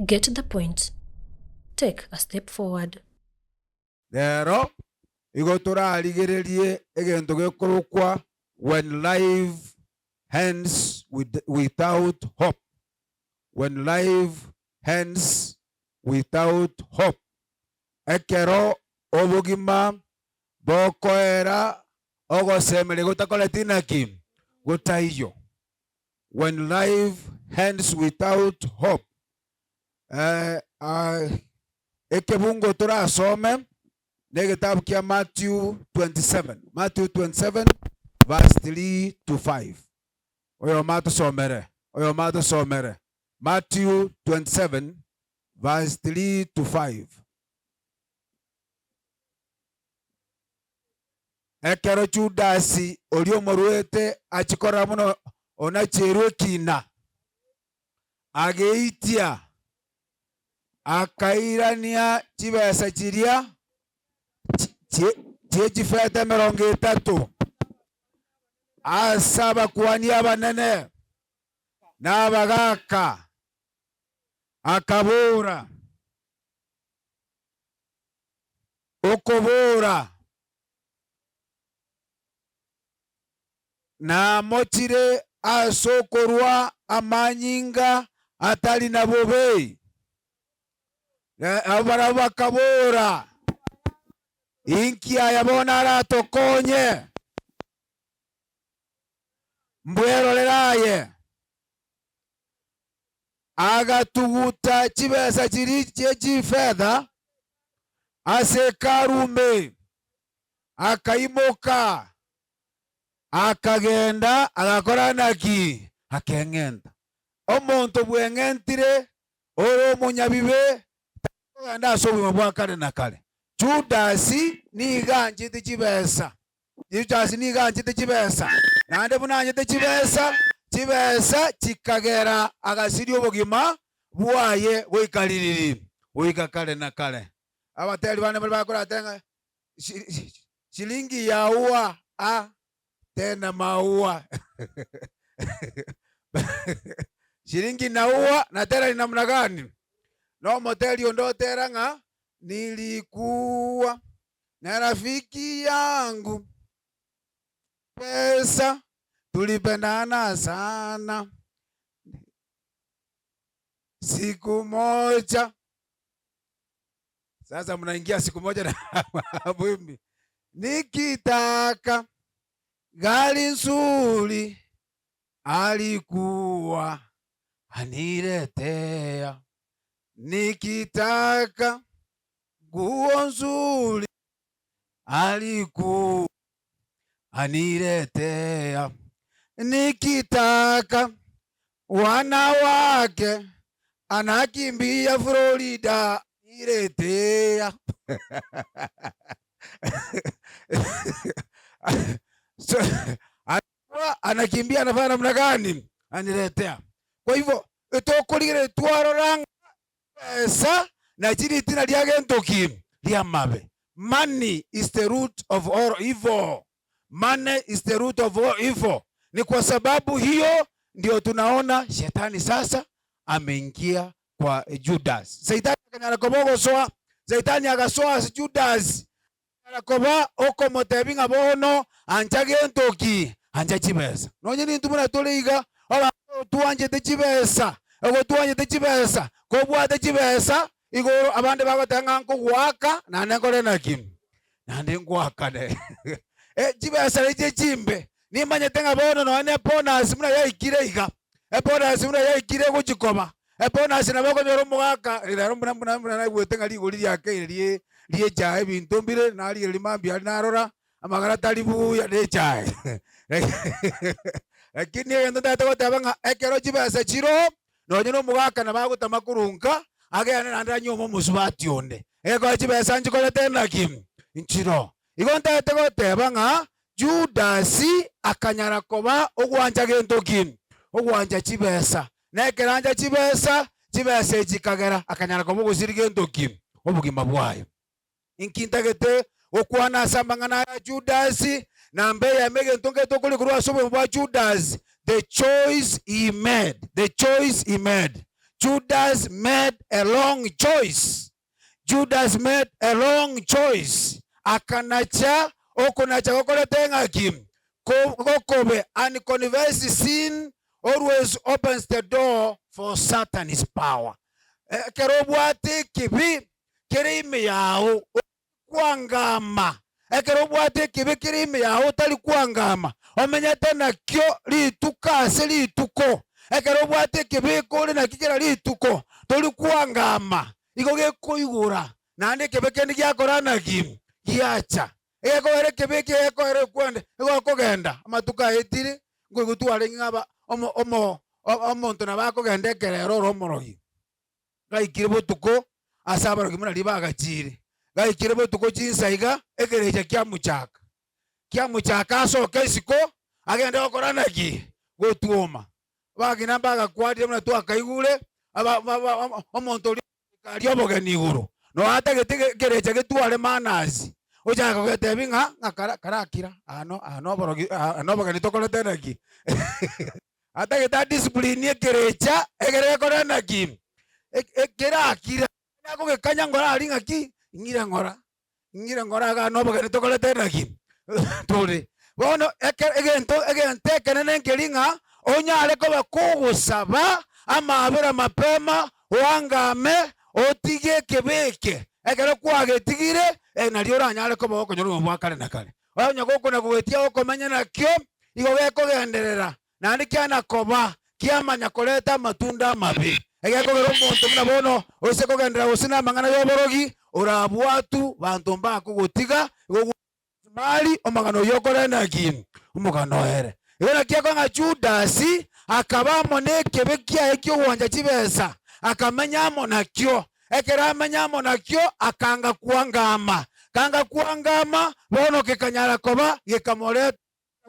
Get the point. Take a step forward. Rero igo torarigererie egento gekorokwa When life ends without hope, When life ends without hope, Ekero obogima bokoera ogosemeria gotakoreti naki? Gotaiyo. When life ends without hope. Eh, ah, ekebungo torasome negetabu kia Matthew 27, Matthew 27 verse 3 to 5. Oyomo atosomere, oyomo atosomere. Matthew 27 verse 3 to 5. Ekero Judasi oria omoruete achia korora buna onacherwe ekiina, ageitia, akairania chibesa chiria chie chifeta emerongo etato ase abakuani abanene na abagaaka, akabora, Okobora, Namochire ase okorua amanyinga atari na bobe. Na barabwo bakabora, Inki aya bono aratokonye? Mbwerorere aye. Agatuguta chibesa chiria chie chifetha ase Hekalu ime, akaimoka, akagenda, agakora naki? Akeng'enta. Omonto bweng'entire ore omonyabibe tari kogenda ase obogima bwa kare na kare. Judasi nigo anchete chibesa. Yudasi nigo anchete chibesa, naende buna anchete chibesa, chibesa chikagera agasiria obogima bwaye goika ririri, goika kare na kare. Abateri bande mbare bakorate ng'a shilingi ya ua a tena maua shilingi na ua na tena ni namna gani? Na omoteri onde otera ng'a nilikuwa na rafiki yangu pesa tulipendana sana siku moja sasa mnaingia siku moja na mwimbi nikitaka gari nzuri alikuwa aniletea nikitaka Nguo nzuri alikuwa aniletea, nikitaka wanawake anakimbia Florida aniletea. So, alikuwa anakimbia anafanya namna gani? Aniletea. Kwa hivyo tokorigereria twarora ng'a Chibesa nachi ritina ria gento ki? Ri'amabe. Money is the root of all evil. Money is the root of all evil. Ni kwa sababu hiyo ndio tunaona shetani sasa ameingia kwa Judas. Saitani akanyara koba ogosoa, Saitani agasoa ase Judas Akanyara koba okomotebia ng'a bono ancha gento ki? Ancha chibesa. Nonye nintwe buna tore iga, abanto twanchete chibesa, igo twanchete chibesa, kobwate chibesa igoro abande bagoteba ng'a nkogoaka naende nkore naki? Naende ngoakane. Chibesa echi chimbe, nimanyete ng'a bono nonye ne bonus buna yaikire iga, Ebonasi buna yaikire gochia koba, ebonasi nabo okonyora omogaka rero buna buna buna naigwete ng'a rigori riakeire rie ri'echae ebinto mbire narigereria mambia aria narora, amagara tari buya na echae. Lakini egento ntagete goteba ng'a ekero chibesa chiroo, nonye na omogaka nabo agotama korwa nka, agende naende anyuome omosubati onde. Egekora chibesa nchikorete naki? Nchiroo. Igo ntagete goteba ng'a Judasi akanyara koba ogwancha gento ki? Ogwancha chibesa. Na ekero ancha chibesa, chibesa echi chikagera akanyara koba ogosiria gento ki? Obogima bwaye. Inki ntagete gokwana ase amang'ana aya Judasi? Namba eyemo egento nkere tokoria korwa ase obogima bwa Judasi, the choice he made, the choice he made. Judas made a wrong choice. Judas made a wrong choice. Akanacha okonacha gokorete ng'aki? Gokobe. Unconfessed sin always opens the door for Satan's power. Ekero obwate ekibi kere ime yao, kwangama. Ekero obwate ekibe kere ime yao otari kwangama, omenyete nakio rituko ase rituko. Ekero obwate ekibe ekore nakio kera rituko, tori kwangama, igo gekoigora, naende ekebe kende giakora naki? Giacha. Egekogera ekebe eke gekoera okwende, igo okogenda amatuko aetire, nkoigwa twarenge ng'a aba omo omo omonto nabo akogenda ekerero ore omorogi. Gaikire botuko ase abarogi buna riria bagachiire, gaikire botuko chinsa iga, ekerecha kiamochaka. Kiamochaka asoke isiko, agende gokora naki? Gotwoma. Abagina mbagakwarire buna twakaigure, aba ba ba omonto oria aria obogeni igoro, noyo atagete ekerecha getware manners, ochaka kogetebia ng'a ng'a kara karakira aa no aa noborogi aa nobogeni tokorete naki? Atagete adiscipline ekerecha egere gekore naki? Ekerakire akogekanya ngora aria ng'aki, ing'ire ng'ora, ing'ire ng'ora igaa nobogeni tokorete naki? Tore. Bono eke egento egento ekenene nkeri ng'a onyare koba kogosaba amaabera mapema, oangame, otige ekebe eke. Ekero kwagetigire, nario oranyare koba gokonyora obogima bwa kare na kare. Onye gokona goetia okomenya nakio, igo gekogenderera, naende kiana koba, kiamanya koreta amatunda amabe. Egekogera omonto buna bono oise kogenderera gose namang'ana y'oborogi, orabwatu, banto mbakogotiga, igo mari omogano oyio okorenda ki? Omogano oere. Igo naki ekong'a ng'a Judasi akaba amo nekebe kiaye ki'ogwancha chibesa, akamenya amo nakio. Ekero amenya amo nakio, akanga kwangama. Kanga kwangama, bono kekanyara koba gekamoreta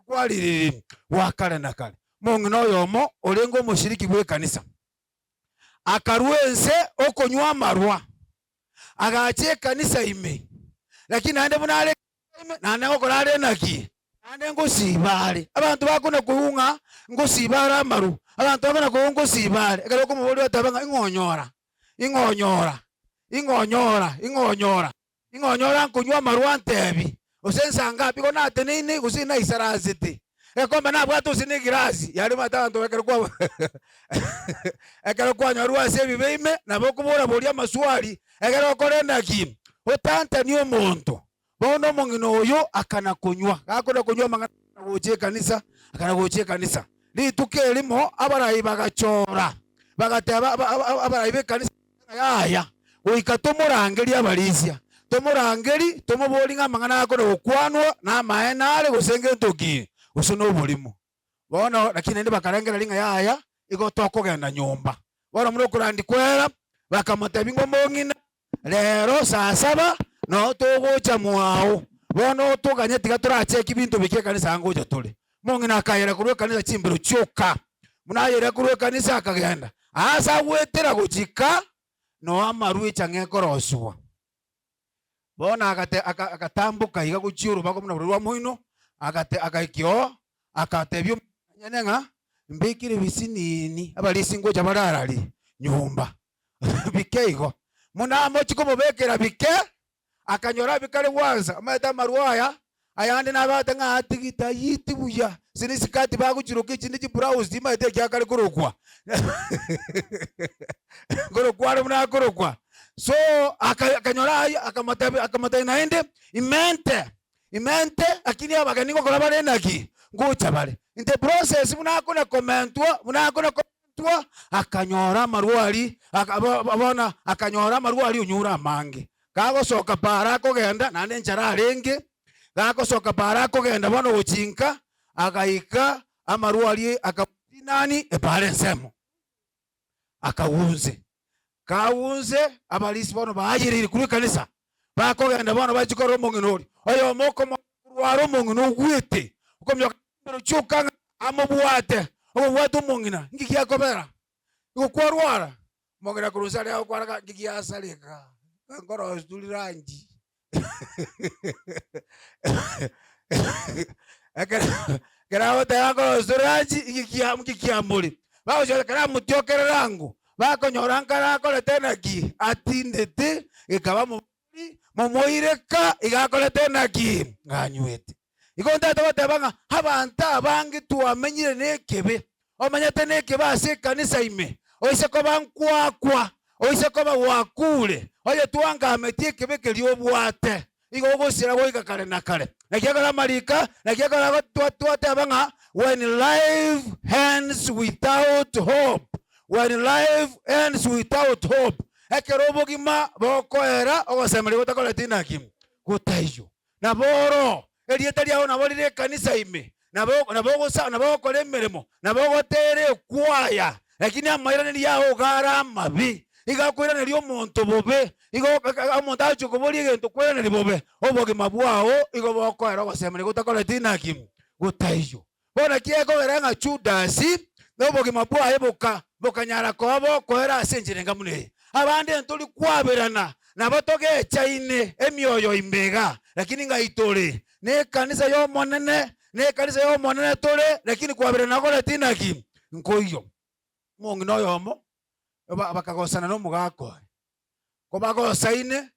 kwaririri gwa kare na kare. Omong'ina oyomo orenge omoshiriki bw'ekanisa akarua ense okonywa amarwa, agacha ekanisa ime, lakini naende buna are ime, naende ngokora are naki? Naende ngosiiba are. Abanto bakona koigwa ng'a ngosiiba are amaru, abanto bakona koigwa ngosiiba are, ekero okomoboria oteba ng'a ing'o onyora, ing'o onyora, ing'o onyora, ing'o onyora, ing'o onyora nkonywa amarwa antebi, gose nsa ngapi igo nateneine gose naisaransete, egekombe nabwate gose na egirasi, yaani omanyete abanto ekero kwa ekero kwanyorwa ase ebibe ime, nabo okobora boria amaswali, ekero okore naki? Otantanie omonto. Bono omong'ina oyo akana konywa, gakona konywa amang'ana akana gocha ekanisa, akana gocha ekanisa. Rituko erimo abarai bagachora, bagateba aba aba abarai b'ekanisa ng'a yaya, goika tomorangerie abarisia, tomorangerie tomoborie ng'a amang'ana akona gokwanwa namaene are gose ngento ki, gose noborimo. Bono lakini naende bakarengereria ng'a yaya, igo tokogenda nyomba. Bono buna okorandia kwera, bakamotebia ng'a omong'ina, rero saa saba noo togocha mwao, bono otoganye tiga toracheki binto bikia ekanisa ngocha tore. Omong'ina akayera korwa ekanisa chimbero chioka. Buna ayera korwa ekanisa akagenda, aase agwetera gochika, noo amarwa echang'a ekorosiwa. Bono agate aka agatamboka iga gochia orobago buna bororo rwa moino, agate agaika oo, agatebia omonyene ng'a mbekere ebisinini abarisia ngocha bare araria nyomba bike igo. Buna amochie komobekera bike, akanyora bikare gwansa, omanyete amarwa aya, ayande nabate ng'a atigite ayiti buya, ase ne esikati bagochiroka echinde chibrouse timanyeti ekiakare korokwa nkorokwa are buna akorokwa. So aka akanyora aywo akamotebia akamotebia naende, imente, imente lakini abageni ngokora bare naki? Ngocha bare. In the process buna akona komentwa, buna akona komentwa, akanyora amarwa aria, aka bo bono akanyora amarwa aria onyure amange. Gagosoka paara akogenda, naende enchara arenge, gagosoka paara akogenda bono gochia inka, agaika amarwa aria akamotinani epaara ensemo. Akagunse. Kagunse, abarisi bono baayereire korwa ekanisa, bakogenda bono bachie korora omong'ina oria. Oyomo okomorwara omong'ina ogwete, okominyoka chimbero chioka ng'a amobwate, omobwate omong'ina, inki giakobera? Igo kwarwara? Omong'ina korwa inse aria agokwana ng'a inki giasareka, nkorosia turi lunch. Ekero ekero agoteba nkorosia tore lunch, inki kia inki kiambori? Bagochia ekero amotiokerera ango, Bakonyora nkare akorete naki? Atindete, gekaba mobori, momoireka, iga akorete naki? Nganywete. Igo ntagete goteba ng'a abanto abange twamenyire nekebe, omenyete nekebe ase ekanisa ime, oise koba nkwakwa, oise koba gwakure, onye twangametie ekebe keria obwate, igo ogosira goika kare na kare. Naki ekero amarika, naki ekero twateba ng'a when life ends without hope, when life ends without hope, ekero obogima bokoera ogosemeria gotakoreti naki? Gotaiyo. Nabo oro, erieta riao nabo rire ekanisa ime, nabo nabo ogosa nabo ogokora emeremo, nabo ogoteera ekwaya, lakini amairanerio ao iga are amabe, iga akoiraneria omonto bobe, igo omonto agochia koboria egento kweraneria bobe, obogima bwao igo bokoera ogosemeria gotakoreti naki? Gotaiyo. Bono naki ekogera ng'a Judasi na obogima bwaye boka bokanyara koba bokoera ase enchera enga buna eye. Abande ntori kwaberana nabo togechaine emioyo ime iga, lakini ng'ai tore? Nekanisa y'Omonene, nekanisa y'Omonene tore, lakini kwaberana nakoreti naki? Nkoiyo. Omong'ina oyomo bakagosana nomogaka oye. Kobagosaine,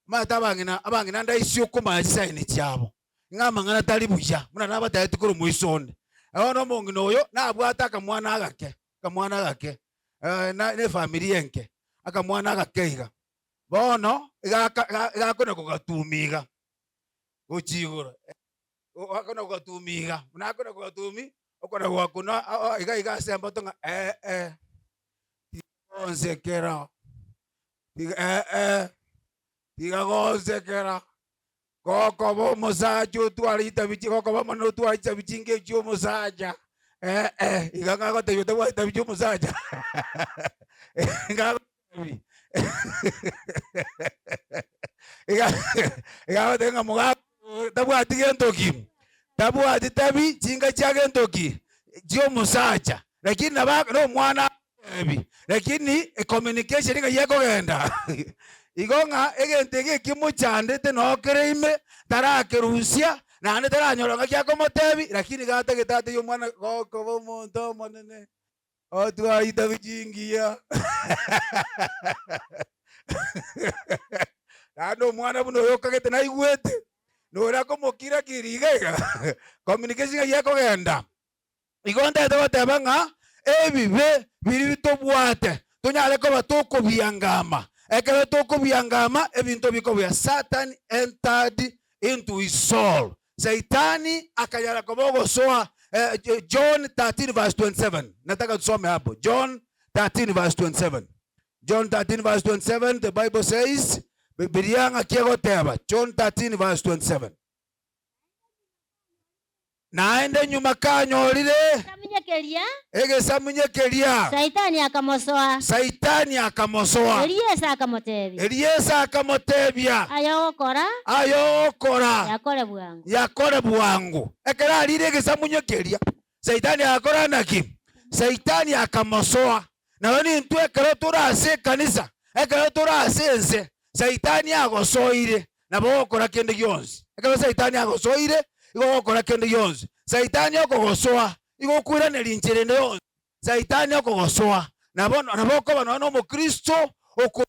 omanyete abang'ina abang'ina ndaisi okomanya chisaini chiabo, ng'a amang'ana tari buya, buna nabatebetie korwa moiso onde. Bono omong'ina oyo nabwate akamwana agake, akamwana agake na na efamiri enke, akamwana agake iga. Bono, iga aka iga iga akona kogatuma iga, gochia igoro, akona kogatuma iga, buna akona kogatumi, okona goakuna iga iga ase emboto ng'a eh eh. Tiga gonsekera, tiga eh-eh, tiga gonsekera, gokoba omosacha otware chitabi chi gokoba omonene otware chitabi chinge chia omosacha eh-eh, iga ngagotebia otabwati tabi chia omosacha ngagotebi iga iga agotebia ng'a moga tabwati gento ki? Tabwati tabi chinga chia gento ki? Chia omosacha. Lakini nabo na omwana agotebi, lakini ecommunication ng'ai ekogenda? Igo ng'a egento eke ekimochandete noo kere ime, tarakerusia, naende taranyora ng'aki akomotebi, lakini iga atagete atebie omwana gokoba omonto omonene. Otwaita bichingiya. Naende omwana buna oyo okagete naigwete, nore akomokira kiri iga iga, communication eyio ekogenda. Igo ntagete goteba ng'a ebibe biria bitobwate, tonyare koba tokobiangama. Ekero tokobiangama, ebinto bikobuya. Satan entered into his soul. Saitani akanyara koba ogosoa John 13 verse 27. Nataka tusome hapo. John 13 verse 27. John 13 verse 27, the Bible says, Bibilia ng'aki egoteba. John 13 verse 27. Naende nyuma kanyorire Egesamunye keria. egesamunye keria, Saitani akamosoa. Saitani akamosoa. Erio Yeso akamotebia. Erio Yeso akamotebia. Aya ogokora. Aya ogokora. Yakore bwango. Yakore bwango. Ekero arire egesamunye keria, Saitani agakora naki? Saitani akamosoa. Nabo nintwe ekero tore ase ekanisa, ekero tore ase ense, Saitani agosoire, nabo ogokora kende gionsi. Ekero Saitani agosoire, igo ogokora kende gionsi. Saitani okogosoa, igo okoiraneria inchera ende yonsi. Saitani okogosoa, nabo nabo okoba nonya na omokristo oko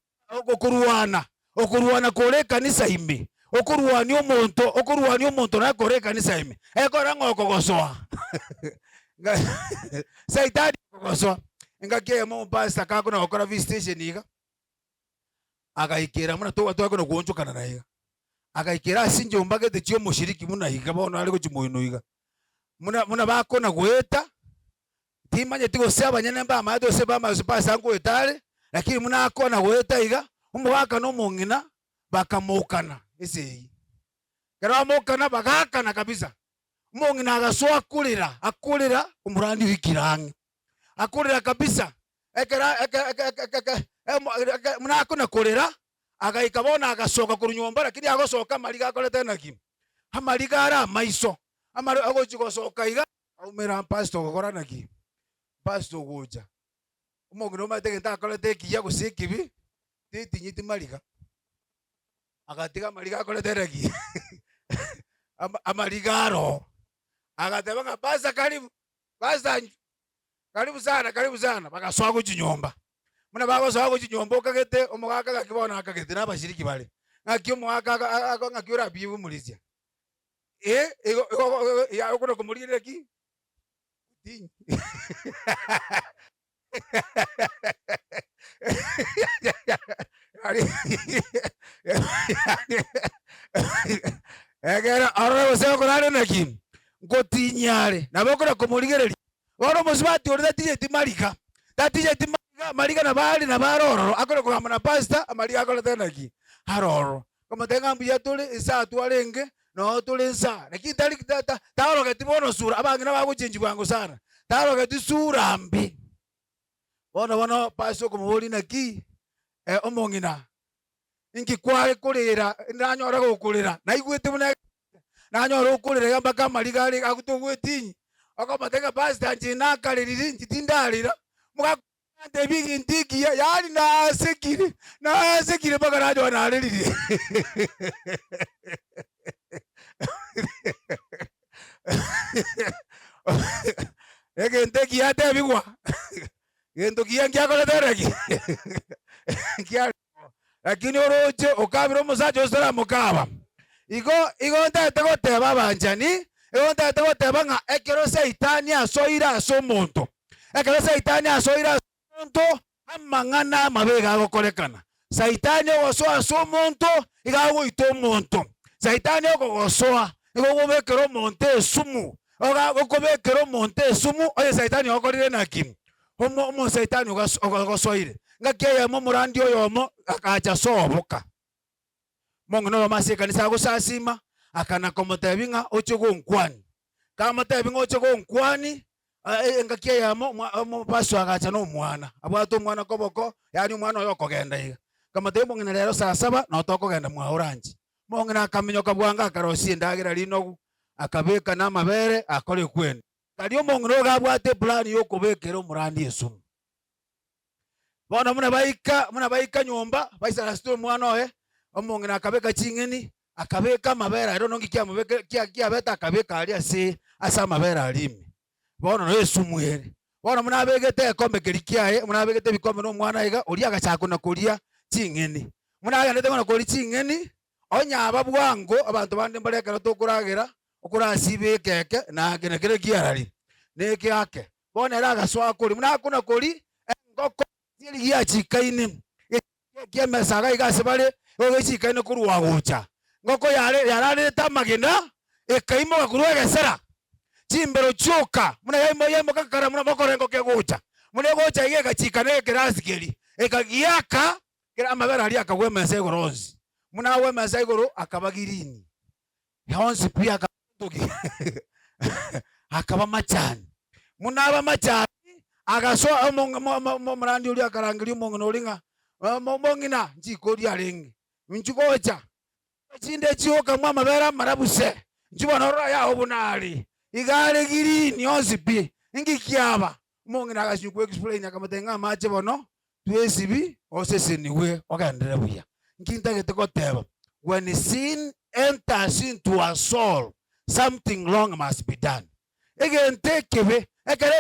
okorwana, okorwana kore ekanisa ime, okorwania omonto, okorwania omonto naye kore ekanisa ime, ekora ng'a okogosoa Saitani okogosoa. Engaki eyemo omopastor akakona gokora visitation iga, Agaikera buna togwa twakona goonchokana na iga. Agaikera ase enchomba gete chi'omoshiriki buna iga bono are gochia moino iga. Buna buna bakona goeta, timanyeti gose abanyene mbamaete gose bamaete gose pastor nkoeta are, lakini buna akona goeta iga, omogaka na omong'ina bakamokana esegi. Ekero bamokana bagaakana kabisa. Omong'ina agasoa akorera, akorera, omorandi oikire ang'e. Akorera kabisa, ekero eke eke eke eke eke emo eke buna akona korera, agaika bono agasoka korwa nyomba lakini agosoka amariga akorete naki? Amariga are amaiso, amare agochi gosoka iga, aumera pastor ogokora naki? Pastor ogocha, omong'ina omanyete egento akorete ekiya gose ekibi, tetinyeti mariga. Agatiga amariga akorete naki? Ama amariga aroo, agateba ng'a pastor karibu, pastor inchuo. Karibu sana, karibu sana, bagasoa gochia nyomba. Buna bagosoa gochia nyomba okagete, omogaka gaki bono akagete na abashiriki bare. Ng'aki omogaka aka aka ng'aki orabie omorisia? Eh, igo igo igo ya okona komorigereria ki? Tinyi. Ekero orore gose okorare naki, ngotinyia are, nabo okona komorigereria. Bono omosubati oria tatinyeti mariga, tatinyeti mariga, mariga nabo are nabo are ororo, akore kogamba na pastor, amariga akorete naki? Are ororo. Akamotebia ng'a mbuya tore, inse twarenge, noo tore inse aa. Lakini tari ta- ta- tarogeti bono sura, abang'ina bagochengi bwango sana, tarogeti sura mbi. Bono bono pastor okomoboria naki, omong'ina, inki kware korera nanyore gokorera, naigwete buna nanyore okorera iga mpaka amariga are agotogwetinyi, okomotebia ng'a pastor inche nakarerire inche tindarera, moga Nantebia egento ekiya, yaani nasekire, nasekire mpaka nanyora narerire. Egento ekiya atebigwa, gento kiya nkiakorete ere ki? Nkiarenge Lakini oroche okabire omosacha ose toramokaba. Igo igo ntagete goteba abanchani, igo ntagete goteba ng'a ekero Saitani asoire ase omonto, ekero Saitani asoire ase omonto, amang'ana amabe iga agokorekana. Saitani ogosoa ase omonto, iga agoita omonto. Saitani okogosoa, igo okobekera omonto esumu, oga okobekera omonto esumu, onye Saitani okorire naki? Omo omosaitani ogas ogosoire. Ngaki eyemo omorandi oyomo agacha soboka. Omong'ina oyomo ase ekanisa agosasima, akana komotebia ng'a oche gonkwani. Kamotebia ng'a oche gonkwani, engaki eyemo omwa omopastor agacha na omwana, abwate omwana koboko, yaani omwana oye okogenda iga. Akamotebia omong'ina rero saa saba noo tokogenda mwago oranche. Omong'ina akaminyoka bwango akarosia endagera rinogu, akabeka na amabere akora ekwenda. Tari omong'ina oyo gabwate eplani y'okobekera omorandi esumu. Bono buna baika, buna baika nyomba, baisarasete omwana oye, omong'ina akabeka ching'eni, akabeka amabere aria nonki kiamobeke kia kiabete akabeka aria ase ase amabere aria ime. Bono noyo esumu ere. Bono buna abegete egekombe keria kiaye, buna abegete ebikombe na omwana iga, oria agachaka kona koria ching'eni. Buna agendete kona koria ching'eni, onye aba bwango, abanto bande mbare ekero tokoragera, Okorasibe ekeke, na eke nakio nekiarari, na ekeake. Bono ere agasoa koria, buna akona koria engoko eria giachikaine, ki'emesa iga iga ase bare, igo gechikaine korwa gocha. Engoko yare yararerete amagena, ekaimoka korwa egesera, chimbero chioka, buna yaimo yaimoka kare buna mokora engoko egocha. Buna egocha iga egachikana ekerasi keria, ekagiaka, kera amabere aria akagwa emesa igoro onsi. Buna agwa emesa igoro, akaba girini. Onsi pi akaba akaba machani. Buna aba machani, agasoa omorandi oria akarangeria omong'ina oria ng'a, omong'ina nchiko oria arenge, inchu gocha, chinde chiokamwa amabere amarabu se, inchu bono orore ayao buna are, iga are girini onsi pi, inki kiaba? Omong'ina agasinywa ko explain akamotebia ng'a amache bono twesibi osesenigwe ogenderere buya. Nki ntagete goteba? When sin enters into a soul, something wrong must be done. Egento ekebe ekero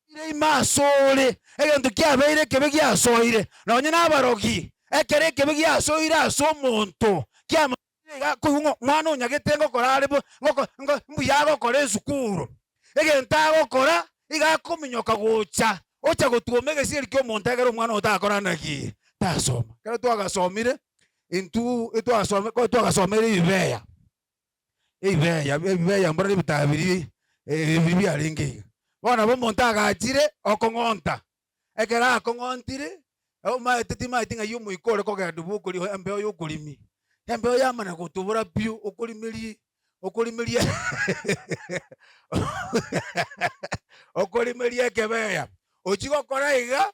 ire ime asore, egento kiabeire ekebe giasoire, nonye na abarogi, ekero ekebe giasoire ase omonto, kiamosoire iga akoigwa ng'a omwana onyagete ngokora are bo, ngoko ngo mbuya agokora esukuru. Egento agokora, iga akominyoka gocha, ocha gotwoma egesieri kia omonto ekero omwana oyo takora naki? Tasoma. Ekero twagasomire, intwe etwagasome ko twagasomeire ebibeya, ebibeya ebibeya mboro ebitabo biria ebi biarenge iga. Bono nabo omonto agachire okong'onta, ekero akong'ontire, omaete timaeti ng'ai omoika ore kogenda bwa okori embeo ya okorimi, embeo yamana gotobora pi okorimerie okorimeria okorimeria ekebeya, ochie gokora iga,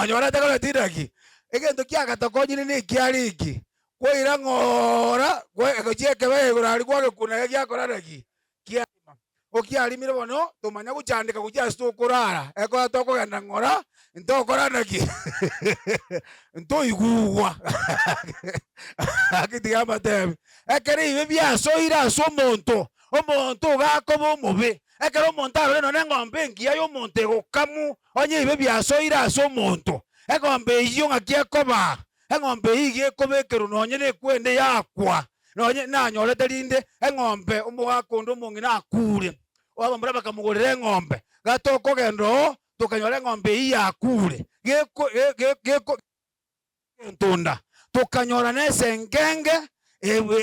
onyorete koreti naki, egento kiagatokonyire na ekiare eke, kwaira ng'oora gochia ekebeya igoro aria kwagekuna iga giakora naki, kiarima. Okiarimire bono, tomanya gochandeka gochia ase tokorara, ekero tokogenda ng'ora, ntokora naki? Ntoigugwa. Gaki tiga mbatebi, ekero ebibe biasoire ase omonto, omonto iga akoba omobe. Ekero omonto arore nonye eng'ombe engiya y'omonto egokamwa, onye ebibe biasoire ase omonto. Eng'ombe eyio ng'aki ekoba? Eng'ombe eyio iga ekobekerwa nonye nekwende yakwa, nonye nanyorete rinde eng'ombe omogaka onde omong'ina akure. Abamura bakamogorera eng'ombe, gatokogenda oo, tokanyora eng'ombe eyio yakure, geko ge geko entunda, tokanyora nesengenge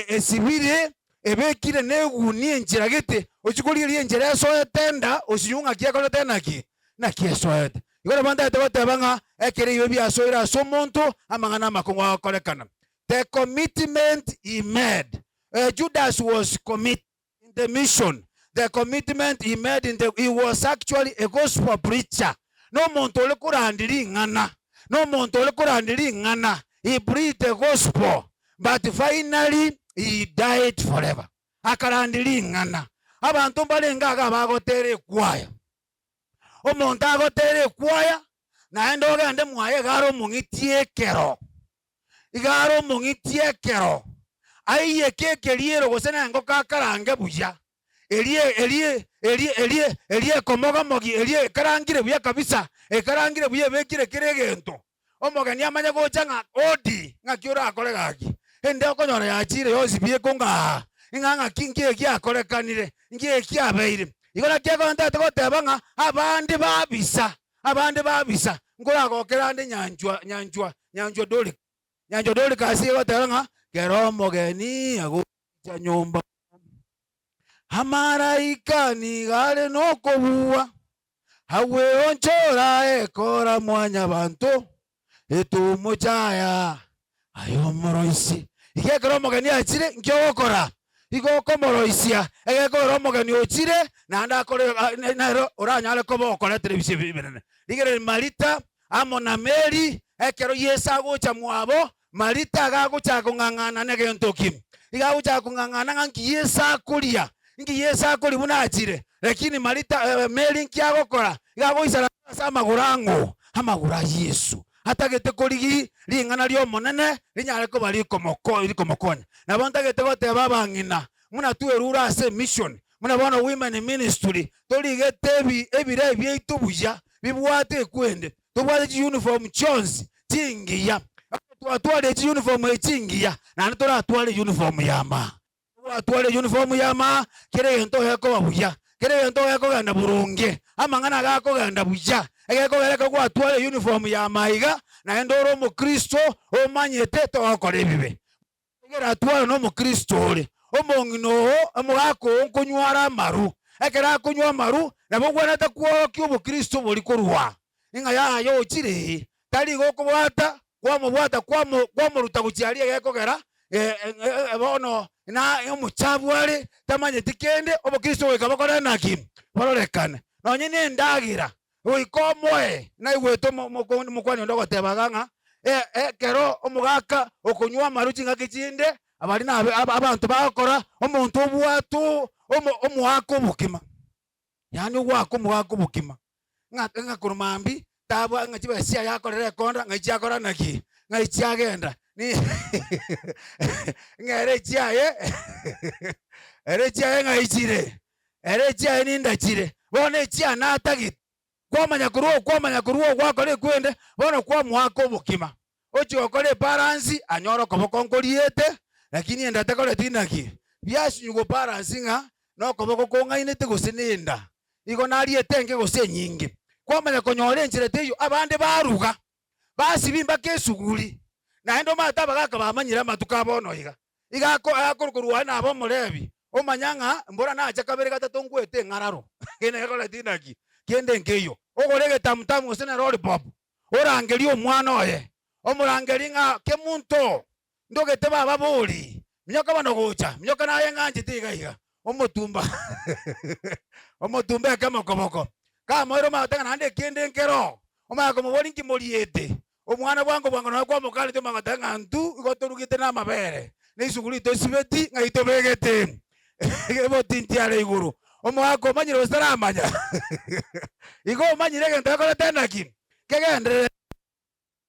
esibire ebekire negunia enchera gete, ochia korigereria enchera esoete enda, osinywe ng'aki ekorete naki? Naki esoete. Igo nabo ntagete goteba ng'a ekero ebibe biasoire ase omonto, amang'ana amakong'u agokorekana. The commitment he made. Judas was committed in the mission, the commitment he made in the, he was actually a gospel preacher. Nomonto ore korandia ring'ana, nomonto ore korandia ring'ana, he preached the gospel, but finally he died forever. Akarandia ring'ana. Abanto mbarenge iga bagotera ekwaya. Omonto agotera ekwaya, naende ogende mwaye iga are omong'iti ekero. Iga are omong'iti ekero aiyeke ekeriero gose nengoko akarange buya, eria eria eria eria eria ekomogamogia eria ekarangire buya kabisa, ekarangire buya ebekire kera egento. Omogeni amanye gocha ng'a odi, ng'aki orakore gaki? Ende okonyora yachire yonsi pi ekong'aa, ng'a ng'aki nki egiakorekanire, nki ekiabeire. Igo naki egontete goteba ng'a abande babisa Abande babisa, nkoragokera ande nyanchwa, nyanchwa, nyanchwa Dorika. Nyanchwa Dorika ase egoteba ng'a kera omogeni agocha nyomba, amaraika nigo are nokobua, agweonchora ekora mwanyabanto, Etomochaya aye omoroisia. Iga ekero omogeni achire, nki ogokora? Igo okomoroisia, egekogera omogeni ochire, naende akore nere oranyare koba okoretera ebisio ebi ebinene. Rigereria Marita amo na Mary, ekero Yeso agocha mwabo, Marita iga agochaka kong'ang'ana negento ki? Iga agochaka kong'ang'ana ng'a nki Yeso akoria, nki Yeso akoria buna achire. Lakini Marita Mary nki agokora? Iga agoisaransa ase amagoro ang'o? Amagoro a Yeso. Atagete korigia ring'ana ri'Omonene rinyare koba rikomokonya. Nabo ntagete goteba abang'ina, buna twerure ase emission, buna bono women ministry, torigete ebire biaito buya, bibwate ekwende, tobwate chiuniform chionsi chingiya. Twatwarire chiuniform echi chingiya, naende toratware uniform ya maa. Gwatwara eyunifomu y'amaa, kera egento gekoba buya, kera egento gekogenda boronge, amang'ana gakogenda buya. Egekogera ekero gwatwara eyunifomu y'amaa iga, naende ore omokristo omanyete togokora ebibe. Ekero atwara nomokristo ore, omong'ina oo, omogaka oo nkonywa are amaru. Ekero akonywa amaru, nabo ogwenerete kworokia obokristo boria korwa ng'a yaya ochire, tari igo okobwata kwamobwata kwamoruta gochia aria egekogera bono na omochafu are, tamanyeti kende, obokristo goika bokore naki? Bororekane. Nonye nendagera, goika omoe, naigwete omokwani onde ogoteba iga ng'a ekero omogaka okonywa amarwa chingaki chinde, abari nabe abanto bagokora, omonto obwate omoaka obokima. Yaani ogoaka omogaka obokima, ng'a ng'a korwa mambia tabwa ng'a chibesa chiaye akorera ekonda ng'ai chiakora naki? Ng'ai chiagenda ni ng'a ere echiaye ere echiaye ng'ai chire, ere echiaye ninda chire. Bono echiane atagete, kwamanya korwa oo kwamanya korwa oo gwakora ekwende, bono kwamoaka obokima. Ochia gokora ebalansi anyore okoboko nkoriete, lakini enda tekoreti naki? Biasinywa gobalansi ng'a nokoboko kong'ainete gose nenda, igo nariete enke gose enyinge. Kwamanya konyora enchera teiyo, abande baruga, basibia mpaka esuguri, naende omanyete abagaka bamanyire amatuko a bono iga. Iga akorwa korwa aye nabe omorebi, omanya ng'a mbora nacha kabere gatato ngwete eng'araro, kende gekoreti naki? Kende nkeiyo. Ogore egetamutamu gose ne lollipop, Orangerie omwana oye, omorangerie ng'a kemunto, ndogete baba bori, minyoka bono gocha, minyoka naye ng'anchete iga iga. Omotumba omotumba ekemo koboko. Kamoire omanyete ng'a naende ekende nkero, omanye komoboria inki moriete? Omwana bwango bwango nonya kwamokaneti omanye goteba ng'a intwe igo torugete na amabere, na esuguri tosibeti ng'ai tobegete ebotinti are igoro. Omogaka omanyire gose taramanya? Igo omanyire egento gekorete naki? Kegendererete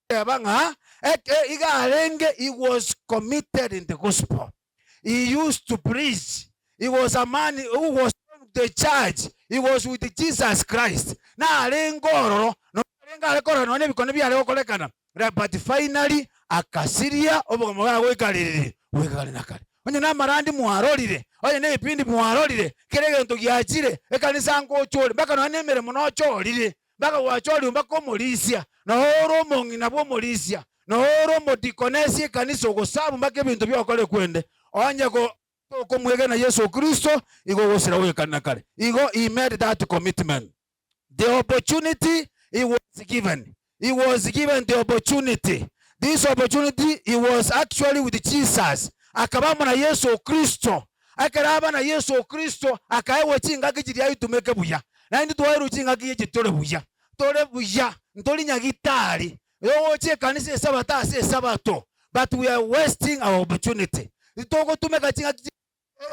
goteba ng'a eke iga arenge he was committed in the gospel. He used to preach. He was a man who was going to the church. He was with Jesus Christ. Narenge ororo, nonya arenge are. Tware korora nonya ebikone biare gokorekana, but finally akasiria obogima bwaye goika ririri? Goika kare na kare. Onye namarandi mwarorire, onye nebipindi mwarorire, kera egento giachire, ekanisa ngochore, mpaka nonya nemeremo nochorire, mpaka gwachorigwe mpaka omorisia, noo ore omong'ina bw'omorisia, noo ore omodikonesi ekanisa ogosabu mpaka ebinto biokore kwende, onye go tokomwegena Yeso Kristo, igo ogosira goika kare na kare. Igo he made that commitment. The opportunity he was given, he was given the opportunity, this opportunity he was actually with Jesus, akaba amo na Yeso Kristo. Ekero aba na Yeso Kristo, akaegwa chingaki chiria aitumeke buya. Naintwe twairwe chingaki echi tore buya, tore buya, ntori nyagitari, ogocha ekanisa esabato ase esabato, but we are wasting our opportunity. Titogotumeka chingaki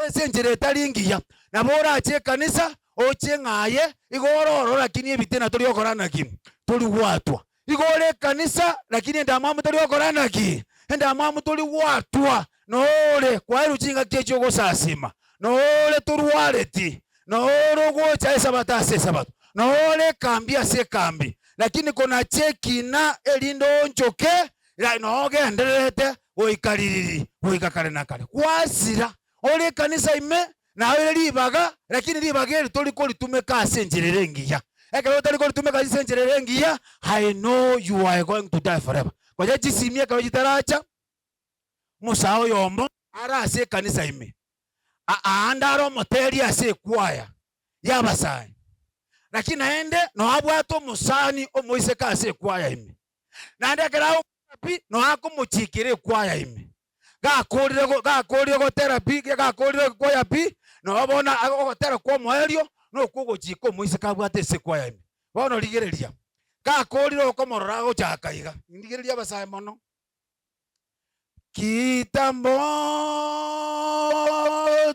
Ase enchera etari engiya, nabo orache ekanisa, oche ng'a aye igo ore ororo lakini ebitina tori gokora naki? Tori gwatwa. Igo ore ekanisa lakini endamwamu tori gokora naki? Endamwamu tori gwatwa. Nore kwaerwe chingaki echio ogosasima, nore torwareti, nore ogocha esabato ase esabato, nore ekambi ase ekambi, lakini konacha ekina erinde oonchoke Nogendererete goika ririri, goika kare na kare. Gwasira ore ekanisa ime, naye ore ribaga, lakini ribaga eri tori koritumeka ase enchera ere engiya. Ekero otari koritumeka ase enchera ere engiya, I know you are going to die forever. Konya chisimi ekero chitaracha, omosae oyomo are ase ekanisa ime, aande are omoteri ase ekwaya y'abasae, lakini naende noabwate omosani omoiseke ase ekwaya ime. Naende ekero agokora pi, noe akomochiikera ekwaya ime. Gakorire go gakorire gotera pi, gakorire ekwaya pi, noe bono ogotera kw'omoerio nokwo ogochika omoiseke abwate ase ekwaya ime. Bono rigereria, gakorire okomorora agochaka iga, ndigereria abasae mono. Kitambo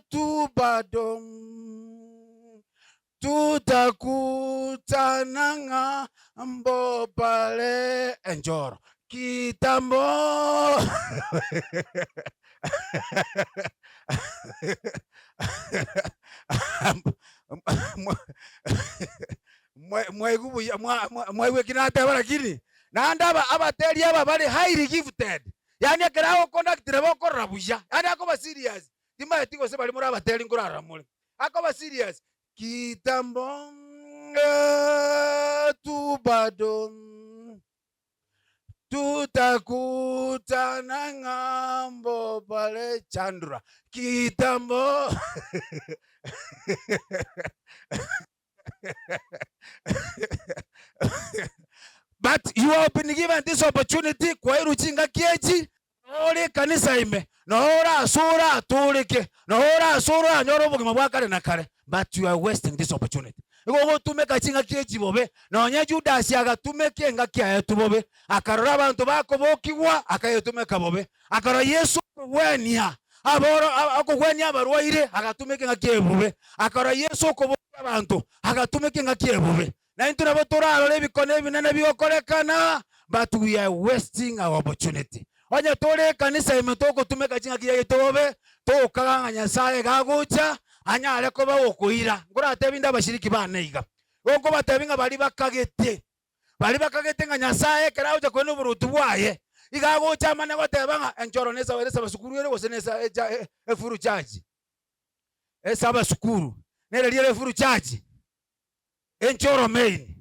tu bado tutakutana ng'ambo pale enchoro kitambo mwaigwa buya mwaigwa eki nateba lakini Naende aba abateri aba bare highly gifted, yaani ekero agoconduct nabo okorora buya, yaani akoba serious, timanyeti gose baria more abateri nkorarora more, akoba serious, kitambo tu bado tutakutana ng'ambo pale Chandra, kitambo But you have been given this opportunity kwairwe chingaki echi nore ekanisa ime nore ase oratoreke nore ase oranyore obogima bwa kare na kare but you are wasting this opportunity. Igo ogotumeka chingaki echi bobe nonye Judas agatumeka engaki aetwe bobe akarora abanto bakobokigwa akayetumeka bobe akarora Yeso okogwenia aboro okogwenia abarwaire agatumeka engaki eye bobe akarora Yeso okobokia abanto agatumeka engaki eye bobe. Na intwe nabo torarore ebikone ebinene bigokorekana but we are wasting our opportunity. Onye tore ekanisa ime togotumeka chingaki chiaito bobe, togokaga ng'a Nyasaye iga agocha anyare koba okoira. Nkoratebie inde abashiriki bane iga, igo nkobatebia ng'a baria bakagete, baria bakagete ng'a Nyasaye ekero agocha koina oboruoti bwaye, iga agocha amanye goteba ng'a enchoro ne esaba sukuru ere gose ne esa efuru church, esaba sukuru nere riere efuru church. Enchoro main,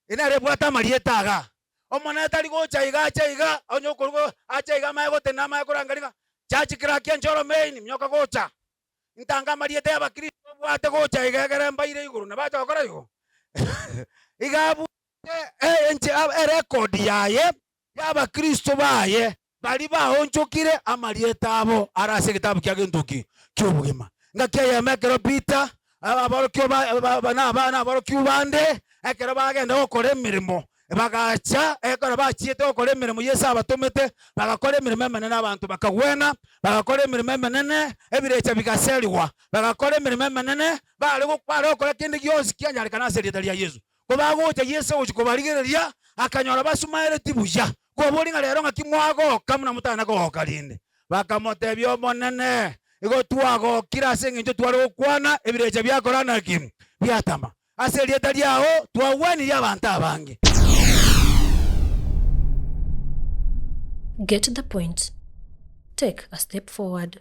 nere ebwate amarieta igaa. Omonene tari gocha iga ache iga, onye okorwa ache iga amanye gotenena amanye korangeria ng'a church clerk enchoro main minyoka gocha. Ntange amarieta ya abakristo obwate gocha iga egere mbaire igoro, nabacha gokora igo? Iga abwate erecord yaye ya abakristo baye baria baonchokire amarieta abo are ase egetabu kia gento ki? Ki'obogima. Ngaki eyemo ekero Peter, aborokigwa ba ba na abana aborokigwa bande, ekero bagenda gokora emeremo, bagacha ekero bachiete gokora emeremo Yeso abatomete, bagakora emeremo emenene abanto bakagwena, bagakora emeremo emenene, ebirecha bigaserigwa, bagakora emeremo emenene, bare bare gokora kende gionsi kianyarekana ase erieta ria Yeso. Kobagocha Yeso gochia kobarigereria, akanyora basumaereti buya. Koboria ng'a rero ng'aki mwagoka buna motana kogoka rinde? Bakamotebia, Omonene, igo twagokire ase engencho tware gokwana ebirecha biakora naki? Biatama. Ase erieta riao twagwenirie abanto abange. Get the point. Take a step forward.